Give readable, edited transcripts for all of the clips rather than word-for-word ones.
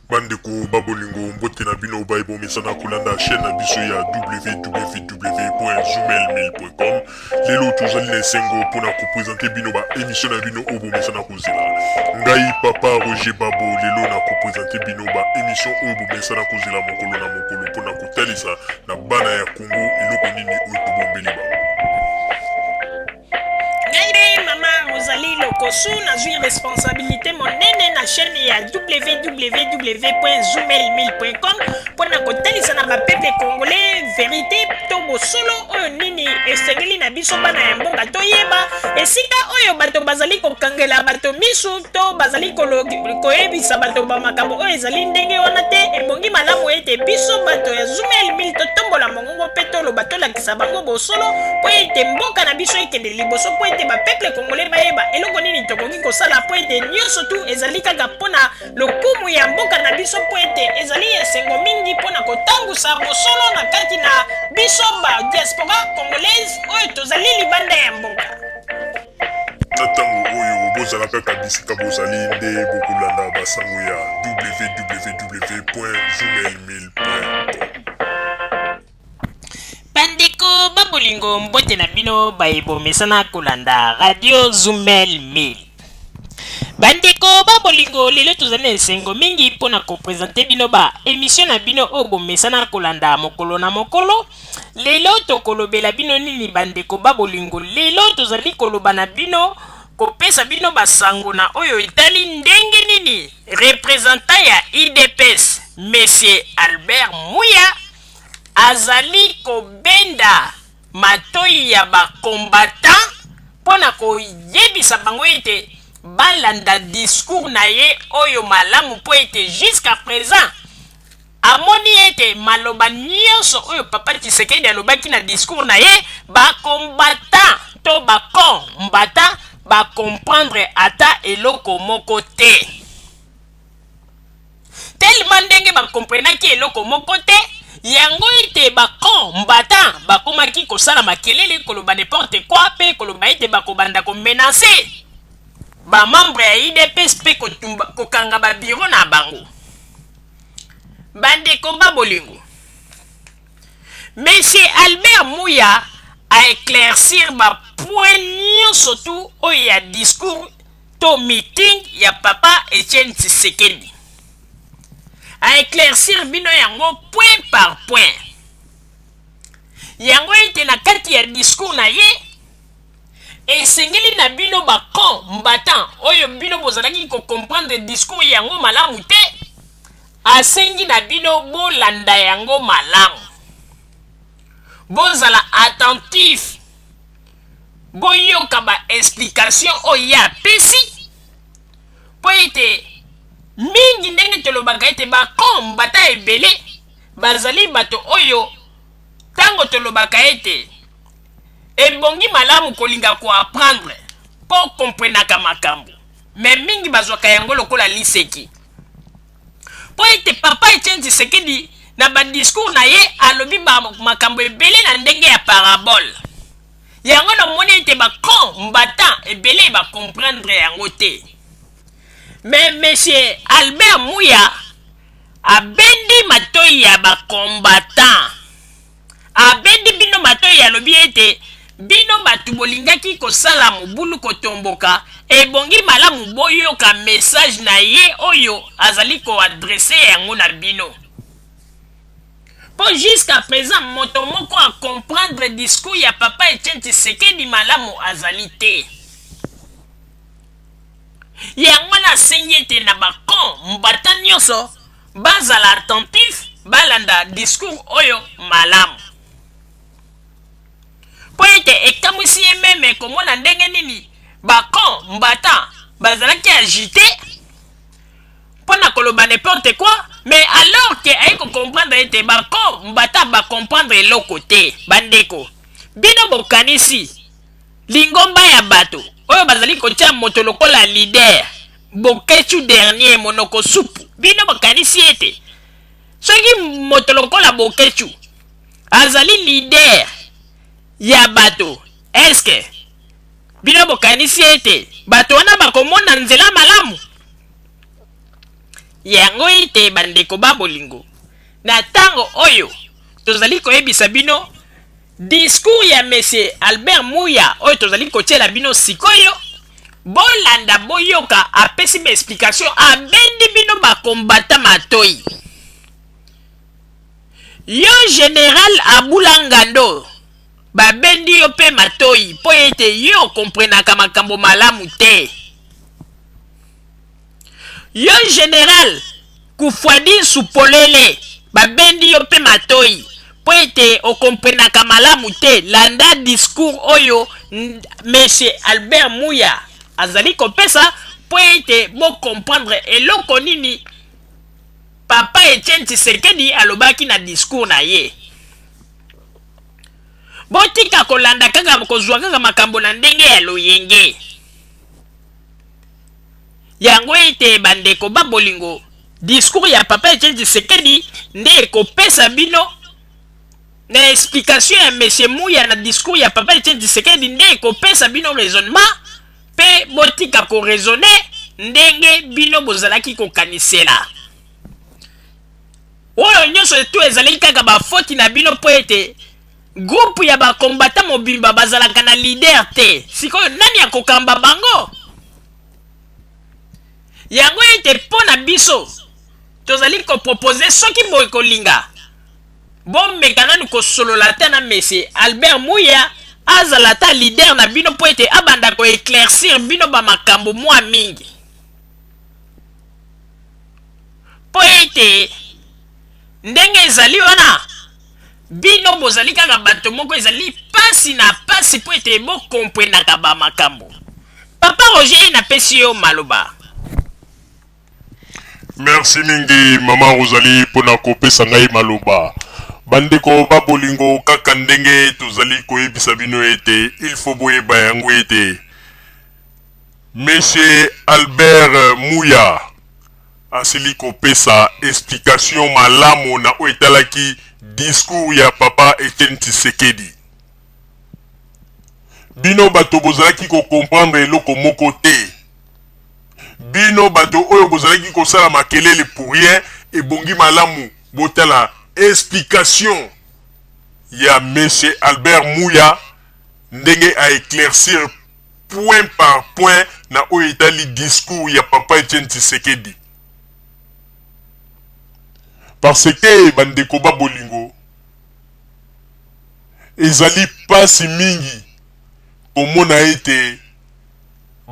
Bandeko ba bolingo, mbote na bino baye bomesana kolanda chaîne na biso ya www.zoomailmail.com. Lelo tozali na esengo mpona kopresente bino ba émission na bino oyo bomesana kozela. Ngai papa Roger Babo lelo na kopresente bino ba émission oyo bomesana kozela mokolo na mokolo mpona kotalisa na bana ya Congo eloko nini oyo tobombeli bango. Ngai nde mama Rosalie Lokosu, nazwi responsabilité monene na chaîne ya www.zoomailmail.com mpo na kotalisa na bapeuple congolais verité to bosolo oyo nini esengeli na biso bana ya mboka toyeba esika oyo bato bazali kokangela bato misu to bazali koyebisa bato bamakambo oyo ezali ndenge wana te. Ebongi malamu ete biso bato ya Zoomail Mail totombola mongongo mpe toloba, tolakisa bango bosolo mpo ete mboka na biso ekende liboso, mpo ete bapeuple congolais bayeba eloko nini tokoki kosala, mpo ete nyonso tu ezali kaka mpo na lokumu ya mboka na biso, mpo ete ezali esengo mingi mpo na kotambusa bosolo na kati na biso ba diaspora congolaise oyo tozali libanda ya mboka. Na ntango oyo bozala kaka bisika bozali nde bokolanda basango ya www.zoomailmail.com. Bandeko ba bolingo, mbote na bino baye bomesana kolanda radio Zumel 1000. Bandeko ba bolingo, lelo tozali na esengo mingi mpo na kopresente bino ba emission na bino oyo bomesana kolanda mokolo na mokolo. Lelo tokolobela bino nini bandeko ba bolingo? Lelo tozali koloba na bino, kopesa bino basango na oyo etali ndenge nini representant ya UDPS Monsieur Albert Muya azali kobenda matoyi ya ba combattants mpo na koyebisa bango ete balanda discours na ye oyo malamu, mpo ete jusqu'à présent amoni ete maloba nyonso oyo papa Tshisekedi alobaki na discours na ye, ba combattants to ba combattants ba comprendre ata eloko moko te. Tellement ndenge ba comprenaki eloko moko te, yango ete ba combattants bakomaki kosala makelele, koloba n'importe quoi mpe koloba ete bakobanda ko menacer ba membres ya UDPS mpe kotumba, kokanga ba bureau na bango. Bandeko ba bolingo, Monsieur Albert Muya a éclaircir ba points nyonso tu oyo ya discours to meeting ya papa Etienne Tshisekedi. A éclaircir bino yango point par point. Yango ete na kati ya discours na ye esengeli na bino ba combattants oyo bino bozalaki ko comprendre discours yango malamu te, asengi na bino bolanda yango malamu, bozala attentif, boyoka ba explication oyo ye apesi, mpo ete mingi ndenge tolobaka ete ba combattants ebele bazali bato oyo ntango tolobaka ete ebongi malamu kolinga ko apprendre mpo komprenaka makambo, me mingi bazwaka yango lokola liseki, mpo ete papa Etienne Tshisekedi na ba discours na ye alobi ba makambo ebele na ndenge ya parabole. Yango namoni ete ba combattants ebele ba comprendre yango te. Mais monsieur Albert Muya abendi matoyi ya ba combattants, abendi bino matoyi, alobi ete bino bato bolingaki kosala mobulu, kotomboka, ebongi malamu boyoka message na ye oyo azali koadresse yango na bino, mpo jusqu'à présent moto moko a comprendre discours ya papa Etienne Tshisekedi malamu azali te. Yango wana asengi ete na ba combattants nyonso bazala attentif, balanda discours oyo malamu, mpo ete ekamwisi ye meme komona ndenge nini ba combattants bazalaki agite mpo na koloba n'importe quoi, mais alors que aye kocomprendre ete ba combattants ba comprendre eloko te. Bandeko, bino bokanisi lingomba ya bato oyo bazali kotia moto lokola leader Boketshu dernier monoko supu, bino bokanisi ete soki moto lokola Boketshu azali leader ya bato, eske bino bokanisi ete bato wana bakomona nzela malamu? Yango ete bandeko ba bolingo, na tango oyo tozali koyebisa bino discours ya Monsieur Albert Muya oyo tozali kotiela bino sikoyo, bolanda boyoka apesi ba explication, abendi bino ba combattants matoyi. Yo General Abula Ngando babendi yo pe matoyi po ete yo okomprenaka makambo malamu te. Yo general kufuadinsu polele babendi yo pe matoyi po ete o comprenaka malamu te landa discours oyo monsieur Albert Muya azali kopesa po ete bo comprendre eloko nini papa Etienne Tshisekedi alobaki na discours na ye. Botika kolanda kaka kozua kaka makambo na ndenge ya loyenge. Yango ete bandeko ba bolingo, discours ya papa Etienne Tshisekedi nde ekopesa bino na explication ya monsieur Muya na discours ya papa Etienne Tshisekedi nde ekopesa bino raisonnement pe botika ko raisonner ndenge bino bozalaki kokanisela. Oyo nyonso tout ezalaki kaka ba faute na bino mpo ete Groupe ya ba combattants mobimba bazalaka na leader te, sikoyo nani akokamba bango? Yango ete mpo na biso tozali ko proposer soki bokolinga bomeka nanu kosolola ata na monsieur Albert Muya azala ata leader na bino mpo ete abanda ko eclaircir bino ba makambo mua mingi mpo ete ndenge ezali wana Bino bozali kaka bato moko ezali pasi na pasi po ete bo comprenaka ba makambo. Papa Roger na pesi yo maloba. Merci mingi maman Rosalie pona kopesa ngai maloba. Bandeko ba bolingo kaka ndenge tozali koyebisa bino ete il faut boyeba yango ete Monsieur Albert Muya asili kopesa explication malamu na oyo etalaki discours ya papa Etienne Tshisekedi. Bino bato bozalaki ko comprendre eloko moko te. Bino bato oyo bozalaki kosala makelele pour rien, ebongi malamu botala explication ya monsieur Albert Muya ndenge a eclaircir point par point na oyo etali discours ya papa Etienne Tshisekedi. Parce que ba ndeko ba bolingo, ezali pasi mingi komona ete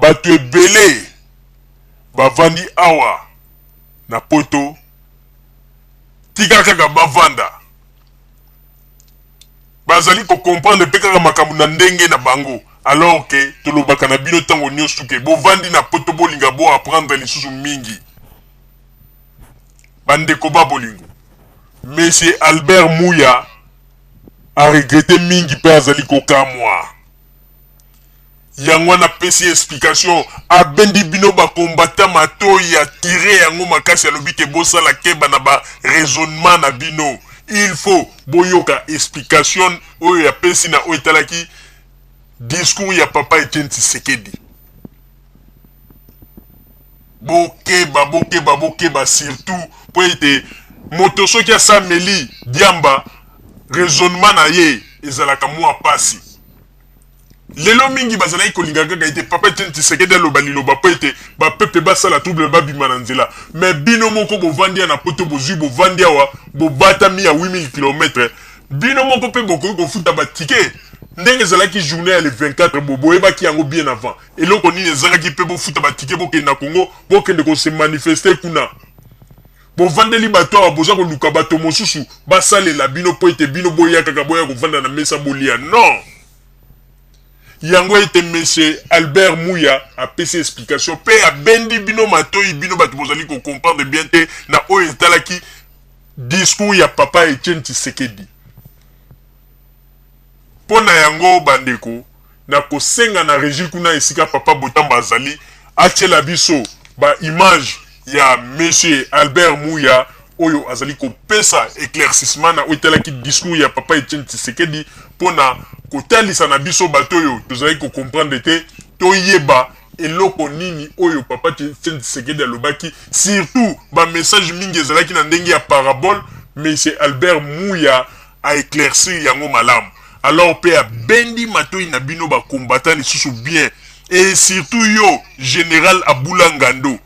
bato ebele bavandi awa na poto, tika kaka bavanda. Bazali ko comprendre pe kaka makambo na ndenge na bango alors que tolobaka na bino tango nioso que bovandi na poto bolinga bo apprendre lisusu mingi. Ba ndeko ba bolingo, Monsieur Albert Muya a regretter mingi pe azali kokamwa. Yango wana apesi explication, abendi bino ba combattants matoyi, a tirer yango makasi, alobi ke bosala keba na ba raisonnement na bino. Il faut boyoka explication oyo apesi na oyo etalaki discours ya papa Etienne Tshisekedi. Bokeba, bokeba, bokeba surtout po ete moto soki asameli diamba, raisonnement na ye ezalaka mua pasi. Lelo mingi bazalaki kolinga kaka ete papa Etienne Tshisekedi aloba liloba po ete ba peuple basala trouble babima na nzela. Mais bino moko bovandi ya na poto bozui bovandi awa bobatami ya 8000 kilomètres bino moko pe bokoki kofuta ba ticket ndenge ezalaki journee ya le 24 bo boyebaki yango bien avant eloko nini ezangaki pe bofuta ba ticket bokende na Congo bokende ko se manifester kuna. Bovandeli bato awa boza koluka bato mosusu basalela bino po ete bino boya kaka boya kovanda na mesa bolia non! Yango ete monsieur Albert Muya apesi explication pe abendi bino matoyi bino bato bozali ko comprendre bien te na oyo etalaki discours ya papa Etienne Tshisekedi. Po na yango ba ndeko nakosenga na regie kuna esika papa Botamba azali atiela biso ba images ya monsieur Albert Muya oyo azali kopesa eclaircissement na oyo etalaki discours ya papa Etienne Tshisekedi pona kotalisa na biso bato oyo tozalaki ko comprendre te toyeba. Eloko nini oyo papa Etienne Tshisekedi alobaki, surtout ba message mingi ezalaki na ndenge ya parabole, monsieur Albert Muya a eclaircir yango malamu. Alors pe abendi matoyi na bino ba combattants lisusu bien et surtout yo general Abula Ngando,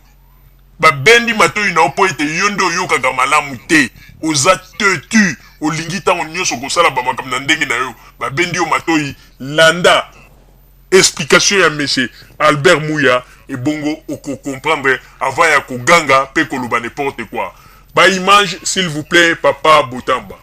babendi matoyi na yo mpo ete yo nde oyokaka malamu te, oza têtu, olingi ntango nyonso kosala bamakambo na ndenge na yo. Babendi yo matoyi, landa explication ya monsieur Albert Muya, ebongo okocomprendre avant ya koganga mpe koloba n'importe quoi. Ba image, s'il vous plaît, papa Botamba.